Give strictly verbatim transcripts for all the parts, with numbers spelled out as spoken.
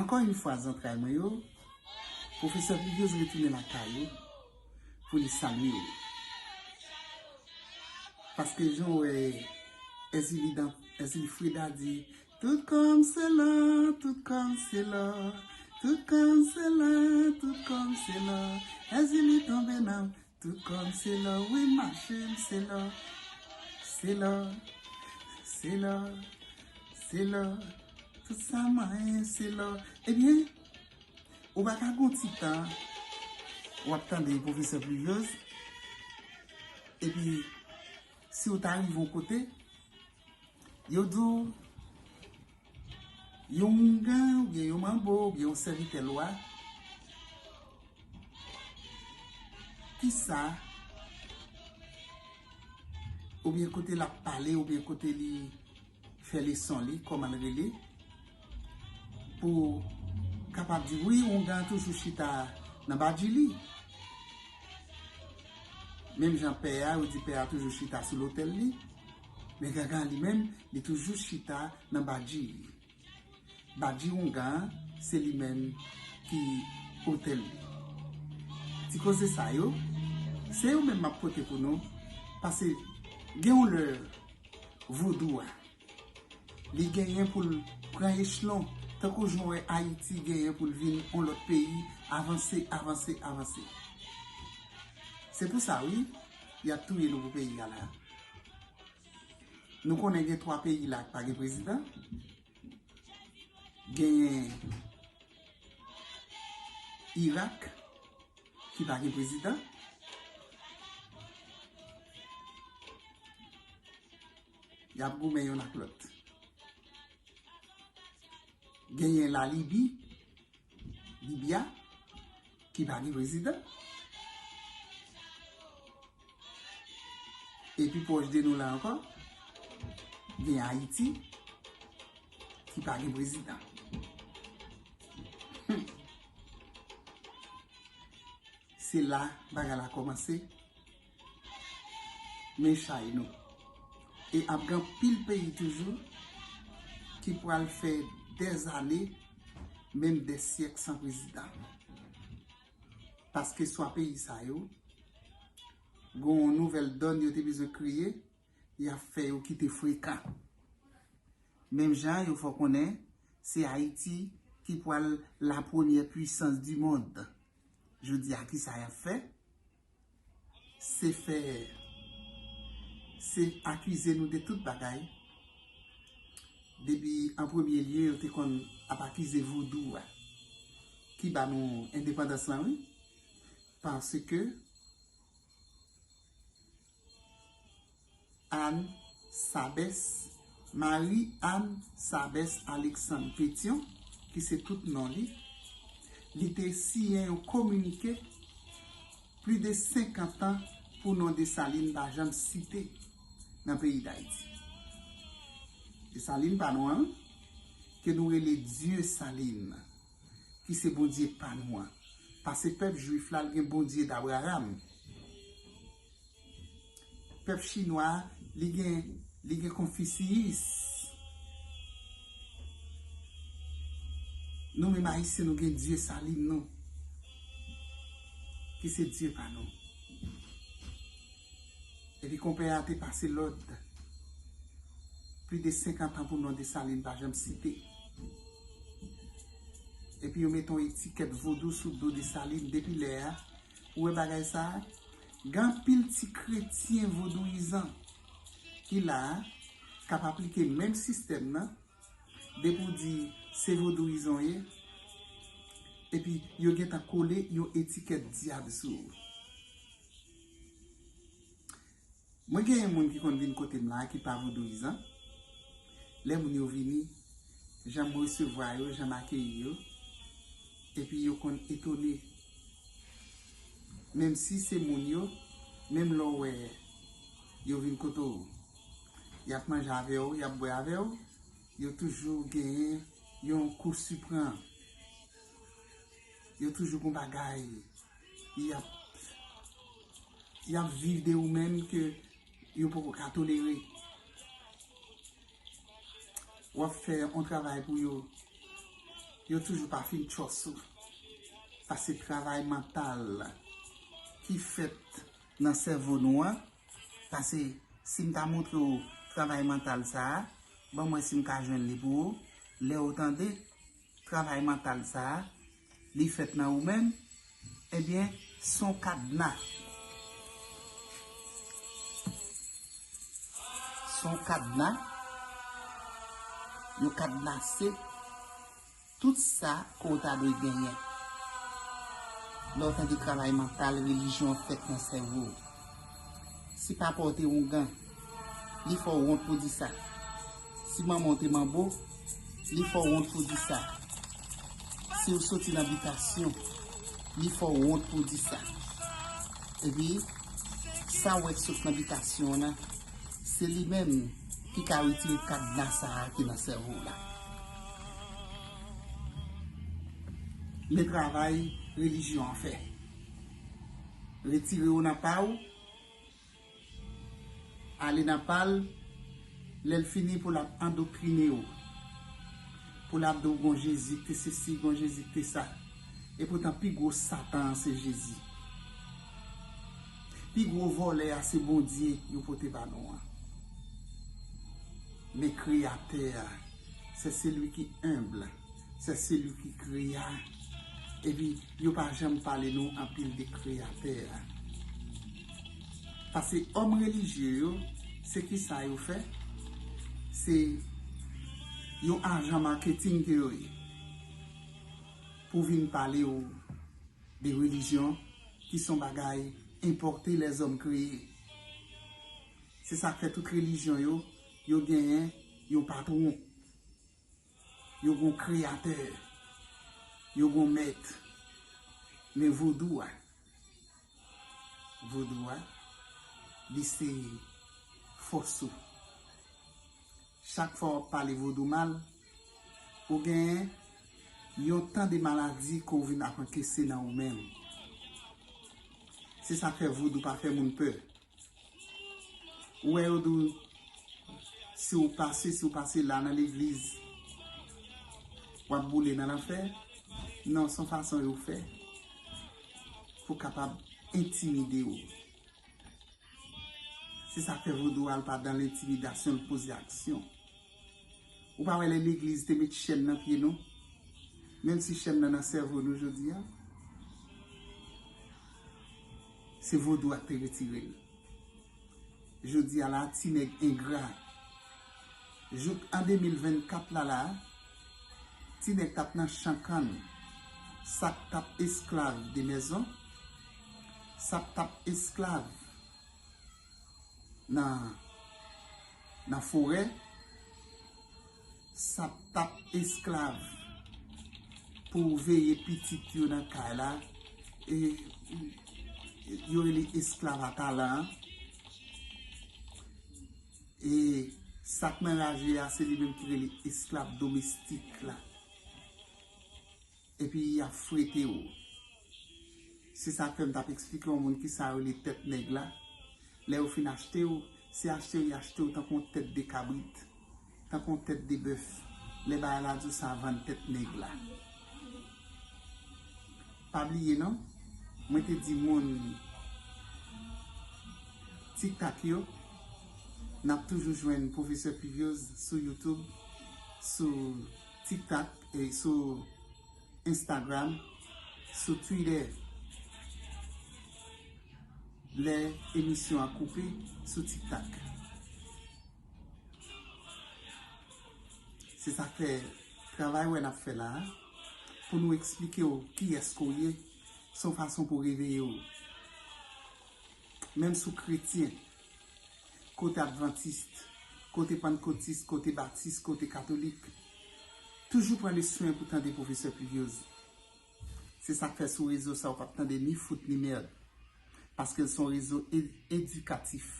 Ankò yon fwa, zantray mwen yo, pwofesè Pluviose retounen lakay ou pou li salye w. Paske jan w wè Èzili dan, Èzili Freda di, tout kòm se lò, tout kòm se lò, tout kòm se lò, tout kòm se lò, Èzili tonbe nan, tout kòm se lò, wi mache m se lò, se lò, se lò, se lò, tout sa mwen se lò. Ebyen, ou pa ka gon ti tan w ap tande pwofesè Pluviose, epi si w ta rive yon kote, yo di w yon oungan oubyen yon manbo oubyen yon sèvitè lwa, kisa, oubyen kote l ap pale, oubyen kote li fè leson li, kòman l rele, pou kapab di, wi, oungan an toujou chita nan badji li. Menm jan pè a, yo di pè a toujou chita sou lotèl li, men gangan li menm, li toujou chita nan badji li. Badji oungan an, se li menm ki otèl li. Ti koze sa yo, se yo menm m ap pote pou nou, paske gen yon lè vodou a, li genyen pou l pran echelon, tankou jan w wè Ayiti genyen pou l vin yon lòt peyi, avanse, avanse, avanse. Se pou sa, wi, y ap touye nou pou peyi a la. Nou konnen gen twa peyi la ki pa gen prezidan. Genyen Irak, ki pa gen prezidan. Y ap goumen youn ak lòt. Genyen Lalibi, Libya, ki pa gen prezidan. E pi pwòch de nou la ankò, gen Ayiti, ki pa gen prezidan. Hmm. Se la bagay la kòmanse. Men chay nou. E ap gen anpil peyi toujou ki pral fè dèzane, menm dè syèk san prezidan. Paske swa peyi sa yo, gen yon nouvèl dòn yo te bezwen kreye, y ap fè yo kite frekan. Menm jan yo fè w konnen, se Ayiti ki pral la premyè pwisans di mond. Jodi a, kisa y ap fè? Se fè, se akize nou de tout bagay. Depi an premye lye, yo te konn ap akize vodou a, ki ba nou endepandans lan, wi. Paske Anne Sabès, Marie Anne Sabès Alexandre Pétion, ki se tout non li, li te siyen yon kominike plis de senkant an pou non Desalin pa janm site nan peyi Dayiti. Desalin pa nou an, ke nou rele Dye Salin, ki se Bondye pa nou an. Paske pèp jwif la, l gen Bondye d Abraram. Pèp chinwa a, li gen, li gen Konfisiyis. Nou menm Ayisyen, nou gen Dye Salin nou, ki se Dye pa nou. Epi konpè a te pase lòd, plis de senkant an pou non Desalin pa janm site. Epi yo mete yon etikèt vodou sou do Desalin. Depi lè a, ou wè bagay sa a, gen anpil ti kretyen vodouyizan ki la a, k ap aplike menm sistèm nan, depi w di se vodouyizan w ye, epi yo gentan kole yon etikèt dyab sou ou. Mwen genyen moun ki konn vin kote m la, ki pa vodouyizan. Lè moun yo vini, jan m resevwa yo, jan m akeyi yo, epi yo konn etone. Menm si se moun yo, menm lè w wè yo vin kote w, y ap manje avè w, y ap bwè avè w, yo toujou genyen yon kou sipran. Yo toujou gon bagay y ap, y ap viv de ou menm ke yo poko ka tolere. W ap fè yon travay pou yo. Yo toujou pa fin tchòs ou. Pase travay mantal ki fèt nan sèvo nou an. Pase si m ta montre w travay mantal sa a, ban m wè si m ka jwenn li pou ou. Lè w tande travay mantal sa a, li fèt nan ou menm, ebyen, s on kadna. S on kadna. Yo kadnase tout sa ke w ta dwe genyen. Lè w tande travay mantal, relijyon an fèt nan sèvo w. Si papa w te oungan, li fè w wont pou di sa. Si manman w te manbo, li fè w wont pou di sa. Si w soti nan bitasyon, li fè w wont pou di sa. Epi, sa w wè k sot nan bitasyon an nan, se li menm ki ka retire kadna sa a ki nan sèvo w la. Men travay relijyon an fè. Retire w nan pa w, ale nan pa l, lè l fini pou l ap andoktrine w. Pou l ap di w gon Jezi k te sesi, gon Jezi k te sa. Epoutan, pi gwo Satan an se Jezi. Pi gwo vòlè a se Bondye yo pote ba nou an. Men Kreyatè a, c'est celui qui humble, c'est celui qui créa. Epi, yo pa janm pale nou anpil de Kreyatè a. Pase òm relijye yo, se ki sa yo fè? Se yon ajan maketing ke yo ye. Pou vin pale w de relijyon ki s on bagay enpòte, lèzòm kreye. Se sa k fè tout relijyon yo, yo genyen yon patwon. Yo gon kreyatè. Yo gon mèt. Men vodou a, vodou a, li se fòs ou. Chak fwa w ap pale vodou mal, ou genyen yon tan de maladi ke w vin ap ankese nan ou menm. Se sa k fè vodou pa fè moun pè. Ou wè yo di w, si w pase, si w pase la nan legliz, w ap boule nan lanfè. Non, s on fason yo fè pou kapab entimide w. Se sa k fè vodou a l pa dan lentimidasyon, l poze aksyon. Ou pa wè lè legliz te met chèn nan pye nou? Menm si chèn nan nan sèvo nou jodi a, se vodou a k te retire l. Jodi a la, ti nèg engra. Jouk an de mil vennkat la la, ti nèg t ap nan chan kann, sa k t ap esklav de mezon, sa k t ap esklav nan, nan forè, sa k t ap esklav pou veye pitit yo nan kay la, e, yo rele esklav a talan an. E sa k nan raje a, se li menm ki rele esklav domestik la. Epi y ap frete w. Se sa k fè m t ap eksplike yon moun kisa yo rele tèt nèg la. Lè yo fin achte w, se achte yo y achte w tankou yon tèt de kabrit, tankou yon tèt de bèf. Lè bagay la di w sa vann tèt nèg la. Pa bliye non, mwen te di moun TikTok yo, n ap toujou jwenn Pwofesè Pluviose sou YouTube, sou TikTok e sou Instagram, sou Twitter. Lè emisyon an koupe sou TikTok. Se sa k fè travay wè n ap fè la a, pou nou eksplike w kiyès ke w ye, s on fason pou reveye w. Menm si w kretyen, kote advantis, kote pannkotis, kote batis, kote katolik, toujou pran le swen pou tande Pwofesè Pluviose. Se sa k fè sou rezo sa w p ap tande ni fout ni mèd. Paske l s on rezo e-, edikatif.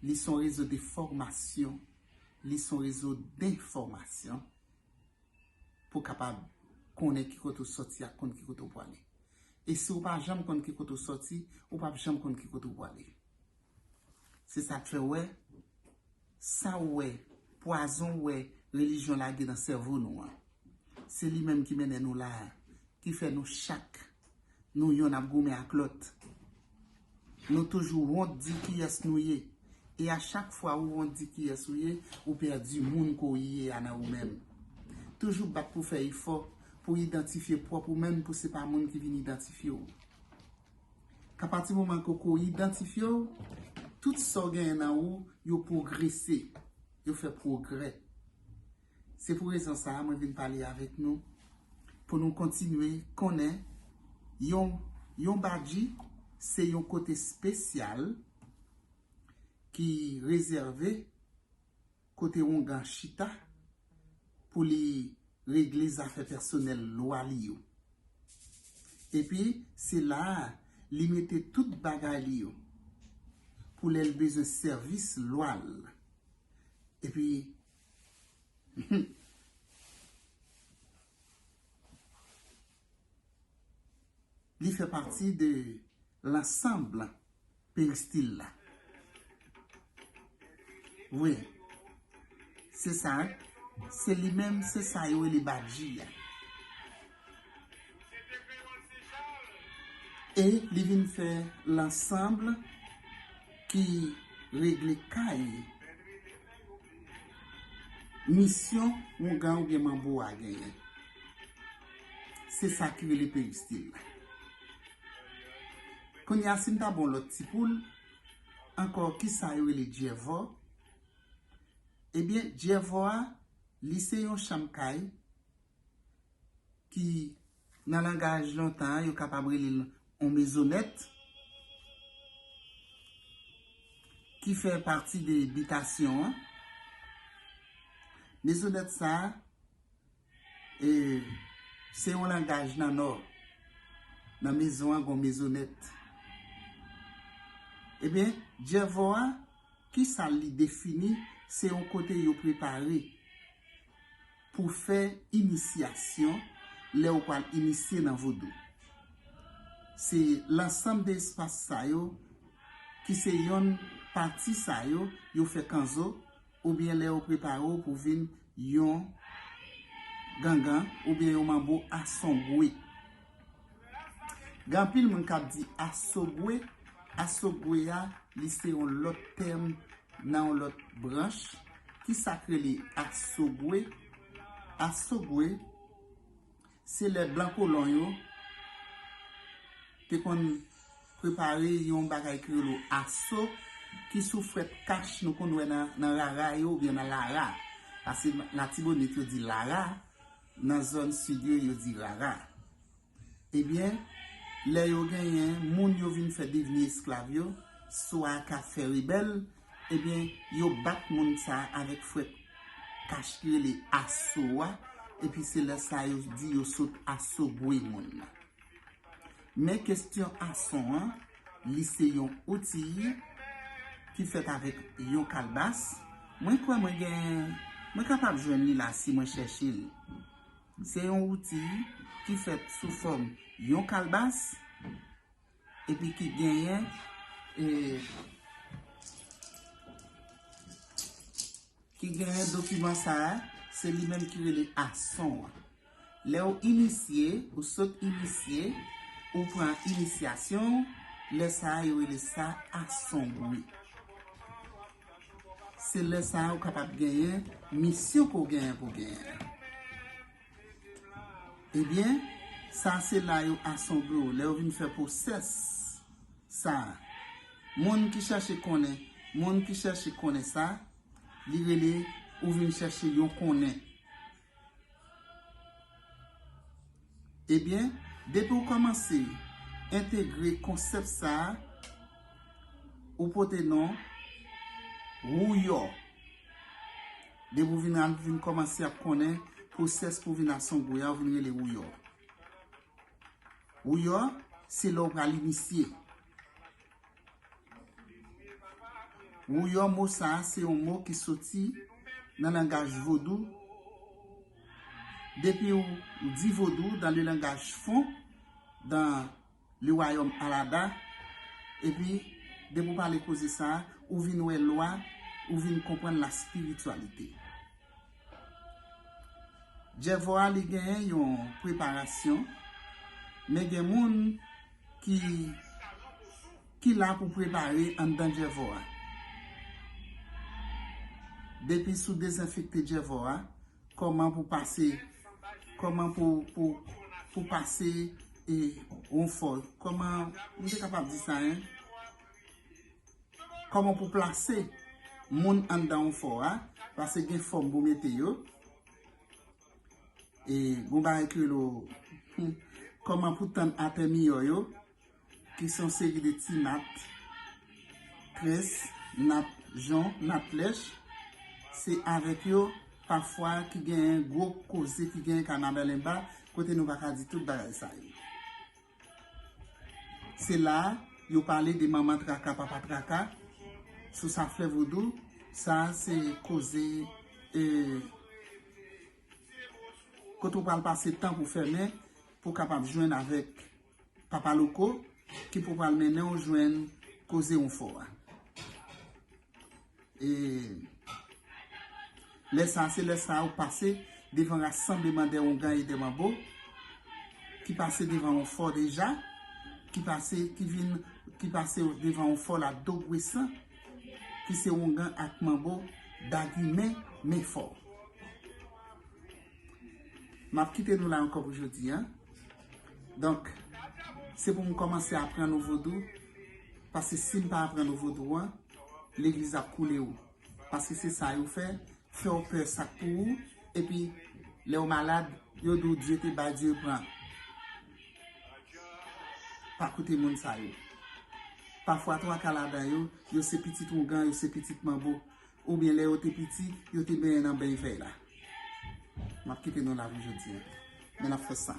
Li s on rezo de fòmasyon. Li s on rezo denfòmasyon. Pou w kapab konnen ki kote w sòti ak konn ki kote w prale. E si w pa janm konn ki kote w sòti, ou p ap janm konn ki kote w prale. Se sa k fè w wè, sa w wè, pwazon w wè relijyon lage nan sèvo nou an. Se li menm ki mennen nou la a, ki fè nou chak, nou yonn ap goumen ak lòt. Nou toujou wont di kiyès nou ye. E a chak fwa ou wont di kiyès ou ye, ou pèdi moun ke w ye a nan ou menm. Toujou bat pou fè efò pou idantifye pwòp ou menm, pou se pa moun ki vin idantifye w. Apati moman ke w idantifye w, tout sa w genyen nan ou, yo pwogrese, yo fè pwogrè. Se pou rezon sa a mwen vin pale avèk nou, pou nou kontinye konnen yon, yon badji se yon kote espesyal ki rezève kote wongan chita pou li regle zafè pèsonèl lwa li yo. Epi, se la a li mete tout bagay li yo pou lè l bezwen sèvis lwa l. Epi, li fè pati de lansanm peristil la. Wi. Se sa, se li menm, se sa yo rele badji a. E li vin fè lansanm ki regle kay misyon wongan oubyen manbo a genyen. Se sa ki rele peristil la. Kounye a, si m ta ba w lòt ti poul, ankò, kisa yo rele dyèvò? Ebyen, dyèvò a, li se yon chanm kay ki, nan langaj lontan an, yo kapab rele l yon mezonèt, ki fè pati de bitasyon an. Mezonèt sa a, e, se yon langaj nan Nò. Nan mezon an, gon mezonèt. Ebyen, dyèvò a, kisa li defini? Se yon kote yo prepare pou fè inisyasyon lè ou pral inisye nan vodou. Se lansanm de espas sa yo ki se yonn pati sa yo, yo fè kanzo, oubyen lè yo prepare w pou vin yon gangan oubyen yon manbo asongwe. Gen anpil moun k ap di asogwe. Asogwe a, li se yon lòt tèm nan yon lòt branch. Kisa k rele asogwe? Asogwe, se lè blan kolon yo te konn prepare yon bagay ki rele aso, ki sou frèt kach nou konn wè nan, nan rara yo oubyen nan lara. Paske Latibonit yo di lara, nan zòn sid yo, yo di rara. Ebyen, lè yo genyen moun yo vin fè devni esklav yo, swa k ap fè rebèl, ebyen, yo bat moun sa a avèk frèt kach ki rele aso a, epi se lè sa a yo di yo sot asogwe moun nan. Men kesyon ason an, li se yon outi ki fèt avèk yon kalbas. Mwen kwè mwen gen, mwen kapab jwenn li la si mwen chèche l. Se yon outi ki fèt sou fòm yon kalbas, epi ki genyen, e, ki genyen dokiman sa a, se li menm ki rele ason an. Lè w inisye, ou sot inisye, ou pran inisyasyon, lè sa a, yo rele sa asongwe. Se lè sa a ou kapab genyen misyon ke w genyen pou w genyen an. Ebyen, sa se la yo asongwe w, lè yo vin fè pwosès sa a. Moun ki chèche konnen, moun ki chèche konnen sa, li rele ou vin chèche yon konnen. Ebyen, depi w kòmanse entegre konsèp sa a, ou pote non wouyò. Depi w vin al, vin kòmanse ap konnen pwosès pou vin asongwe a, ou vin rele wouyò. Wouyò, se lè w pral inisye. Wouyò, mo sa a, se yon mo ki soti nan langaj vodou. Depi w di vodou, dans le langage fon, dans le royaume Alada, epi depi w pale koze sa a, ou vin wè lwa, ou vin konprann la spiritualité. Djèvò a li genyen yon preparasyon, men gen moun ki ki la pou prepare anndan djèvò a. Depi sou dezenfekte djèvò a, kòman pou pase, kòman pou pou pou pase e yon fò, kòman m te kapab di sa en? Kòman pou plase moun anndan yon fò a, paske gen fòm pou mete yo. E gon bagay ki rele kòman pou tann atè miyò yo, ki se yon seri de ti nat, krès, nat jon, nat lèch. Se avèk yo pafwa ki genyen gwo koze, ki genyen kanabalenba, kote nou pa ka di tout bagay sa yo. Se la yo pale de manman traka, papa traka sou sa flè vodou. Sa se koze e kote w pral pase tan pou fèmen, pou w kapab jwenn avèk papa loko ki pou pral mennen w jwenn koze yon fò a. E lè sa se lè sa ou pase devan rasanbleman de ongan e de manbo ki pase devan yon fò deja, ki pase ki vin ki pase devan yon fò la dogwesan, ki se ongan ak manbo dagimen men fò. M ap kite nou la ankò pou jodi a. Donk, se pou m kòmanse aprann ou vodou, paske si m pa aprann ou vodou an, legliz ap koule ou. Paske se sa yo fè, fè w pè sa k pou ou, epi lè w malad, yo di w Dye te bay, Dye pran. Pa koute moun sa yo. Pafwa twa ka ladan yo, yo se pitit ongan, yo se pitit manbo. Oubyen lè yo te piti, yo te benyen nan beny fèy la. M ap kite nou la pou jodi a. Men n ap fè sa.